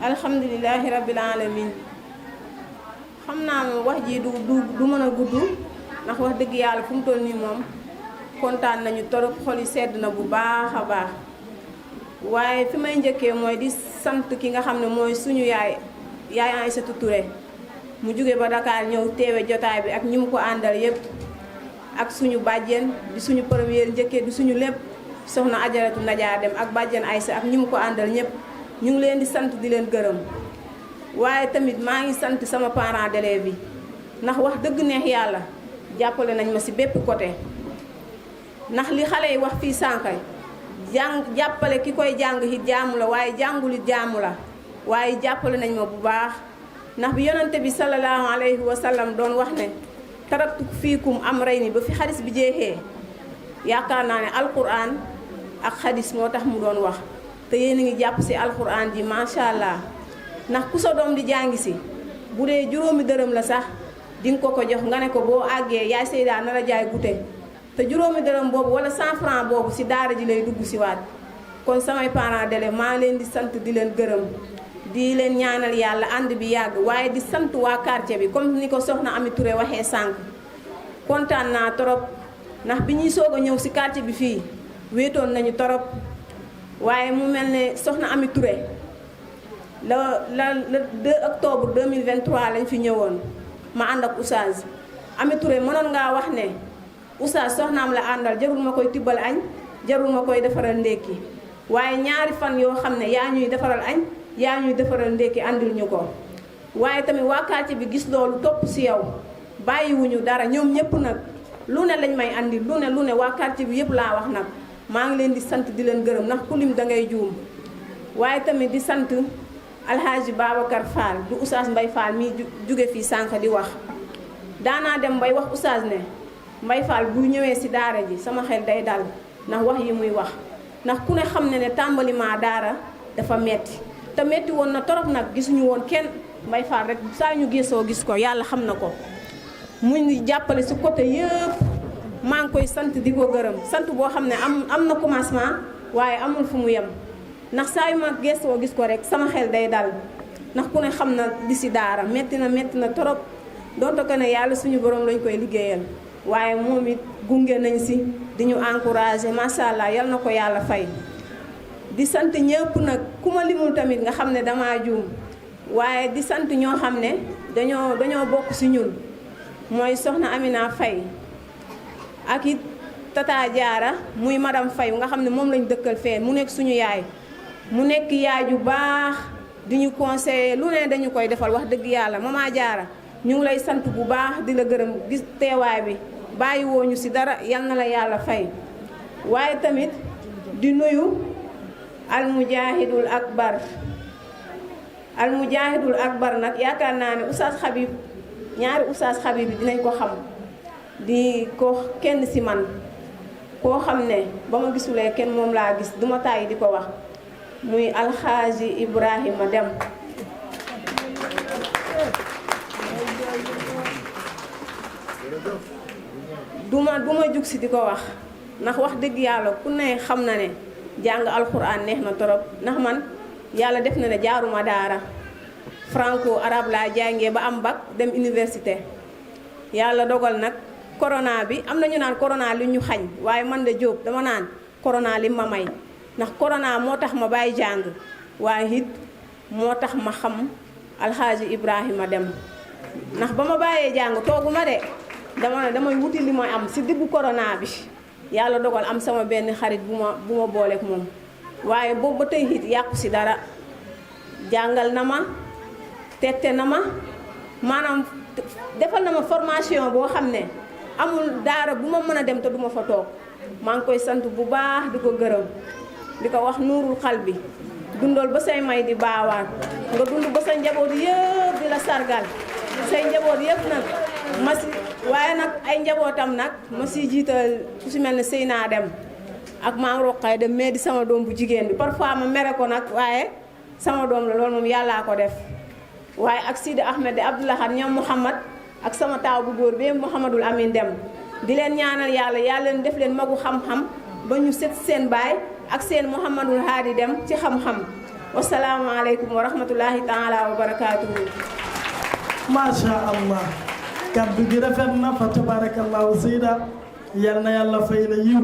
alhamdulilahi rabbil alamin xam naa moom wax ji du mën a gudd ndax wax dëgg yàlla fu mu toll nii moom kontaan nañu torop xol yi sedd na bu baax a baax waaye fi may njëkkee mooy di sant ki nga xam ne mooy suñu yaay Aïssatou Touré mu jóge ba Dakar ñëw teewe jotaay bi ak ñi mu ko àndal yépp ak suñu bàjjen di suñu première njëkkee di suñu lépp soxna Ajaratu Najaa Dem ak bàjjen Aïssa ak ñi mu ko àndal ñépp ñu ngi leen di sant di leen gërëm waaye tamit maa ngi sant sama parents d'élèves bi ndax wax dëgg neex yàlla jàppale nañ ma ci bépp côté ndax li xale yi wax fii sànq jàppale ki koy jàng it jaamu la waaye jàngul it jaamu la waaye jàppale nañ ma bu baax ndax bi yonante bi sallallahu alayhi wa sallam doon wax ne taraktu fiikum amrayni ba fi xadis bi jeexee yaakaar naa ne alquran ak xadis moo tax mu doon wax te yéen a ngi jàpp ci alquran ji macha allah ndax ku sa doom di jàngi si bu dee juróomi dërëm la sax di nga ko jox nga ne ko boo àggee yaay Seyda na la jaay gute te juróomi dërëm boobu wala 100 francs boobu ci daara ji lay dugg ci waat kon samay parents d'élèves maa ngi leen di sant di leen gërëm di leen ñaanal yàlla ànd bi yàgg waaye di sant waa quartier bi comme ni ko soxna Ami Touré waxee sànq kontaan naa torop ndax bi ñuy soog a ñëw ci quartier bi fii wéetoon nañu torop waaye mu mel ne soxna Ami Touré le 2 octobre 2023 lañ fi ñëwoon ma ànd ak Oustaz Ami Touré mënoon ngaa wax ne Oustaz soxnaam la àndal jarul ma koy tibbal añ jarul ma koy defaral ndékki waaye ñaari fan yoo xam ne yaa ñuy defaral añ yaa ñuy defaral ndékki andil ñu ko waaye tamit waa quartier bi gis loolu topp ci yow bàyyiwuñu dara ñoom ñëpp nag lu ne lañ may andil lu ne waa quartier bi yëpp laa wax nag maa ngi leen di sant di leen gërëm ndax ku lim da ngay juum waaye tamit di sant Alhaji Babacar Fall du Oustaz Mbay Fall mi jóge fii sànq di wax daanaa dem bay wax Oustaz ne Mbay Fall bu ñëwee ci daara ji sama xel day dal ndax wax yi muy wax ndax ku ne xam ne tàmbaliment daara dafa metti te metti woon na torop nag gisuñu woon kenn Mbay Fall rek saa ñu gisoo gis ko yàlla xam na ko mu ngi jàppale ci côté yëpp maa ngi koy sant di ko gërëm sant boo xam ne am na commencement waaye amul fu mu yem ndax saa yu ma gisoo gis ko rek sama xel day dal ndax ku ne xam na di ci daara metti na torop donte ko ne yàlla suñu borom lañ koy liggéeyal waaye moom it gunge nañ ci di ñu encouragé macha allah yal na ko yàlla fay. di sant ñëpp nag ku ma limul tamit nga xam ne damaa juum waaye di sant ñoo xam ne dañoo bokk ci ñun mooy soxna Amina Faye ak it Tata Diarra muy madame Faye nga xam ne moom lañ dëkkal fee mu nekk suñu yaay mu nekk yaay ju baax di ñu conseiller lu ne dañu koy defal wax dëgg yàlla Mama Diarra ñu ngi lay sant bu baax di la gërëm gis teewaay bi bàyyi woo ñu ci dara yal na la yàlla fay waaye tamit di nuyu almujahidul akbar nag yaakaar naa ne Oustaz Habib ñaari Oustaz Habib bi dinañ ko xam di ko kenn ci man koo xam ne ba ma gisulee kenn moom laa gis duma tàyyi di ko wax muy Alxaaji Ibrahima Dem duma jug ci di ko wax ndax wax dëgg yàlla ku ne xam na ne jàng alxuraan neex na torop ndax man yàlla def na ne jaaruma daara franco arabe laa jàngee ba am bac dem université yàlla dogal nag corona bi am na ñu naan corona li ñu xañ waaye man de Jóob dama naan corona li ma may ndax corona moo tax ma bàyyi jàng waaye it moo tax ma xam Alxaaji Ibrahima Dem ndax ba ma bàyyee jàng tooguma de damay wuti li may am ci diggu corona bi yàlla dogal am sama benn xarit bu ma booleek moom waaye boobu ba tey it yàqu ci dara jàngal na ma tette na ma maanaam defal na ma formation boo xam ne amul daara bu ma mën a dem te duma fa toog maa ngi koy sant bu baax di ko gërëm di ko wax nuurul xal bi dundal ba say may di baawaan nga dund ba sa njaboot yëpp di la sargal say njaboot yëpp nag ma si waaye nag ay njabootam nag ma si jiital ku si mel ne Seyna Dem ak maam Roqay Dem mais di sama doom bu jigéen bi parfois ma mere ko nag waaye sama doom la loolu moom yàllaa ko def waaye ak Sidi Ahmed de Abdoulahad ñoom Mouhamad ak sama taaw bu góor bi Mouhamadul Amin Dem di leen ñaanal yàlla leen def leen magu xam-xam ba ñu set seen baay ak seen Mouhamadul Haadi Dem ci xam-xam wasalaamaaleykum wa rahmatullahi taala wa barakaatuhu. macha allah kaddu gi rafet na fa tabarakallahu Seyda yal na yàlla fay la yiw